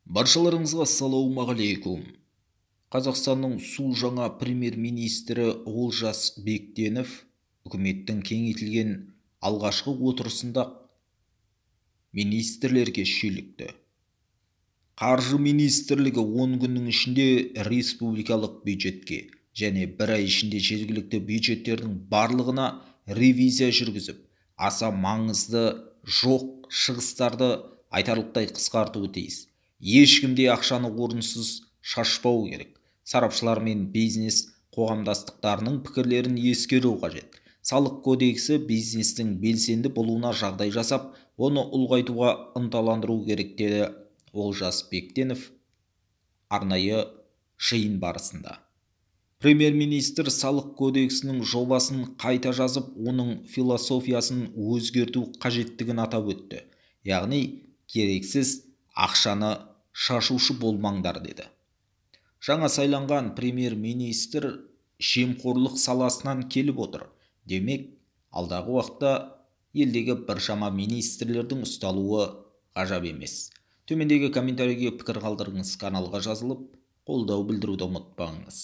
Баршаларыңызға ассалаумағалейкум. Қазақстанның су жаңа премьер-министрі Олжас Бектенов үкіметтің кеңейтілген алғашқы отырысында министрлерге шүйлікті. Қаржы министрлігі 10 күннің ішінде республикалық бюджетке және бір ай ішінде жергілікті бюджеттердің барлығына ревизия жүргізіп, аса маңызды жоқ шығыстарды айтарлықтай қысқартуы тиіс. Ешкім де ақшаны орынсыз шашпау керек. Сарапшылар мен бизнес қоғамдастықтарының пікірлерін ескеру қажет. Салық кодексі бизнестің белсенді болуына жағдай жасап, оны ұлғайтуға ынталандыру керек, деді Олжас Бектенов арнайы жиын барысында. Премьер-министр салық кодексінің жобасын қайта жазып, оның философиясын өзгерту қажеттігін атап өтті. Яғни, керексіз ақшаны шашушы болмаңдар, деді. Жаңа сайланған премьер-министр жемқорлық саласынан келіп отыр. Демек, алдағы уақытта елдегі біршама министрлердің ұсталуы ғажап емес. Төмендегі комментарийге пікір қалдырыңыз, каналға жазылып, қолдау білдіруді ұмытпаңыз.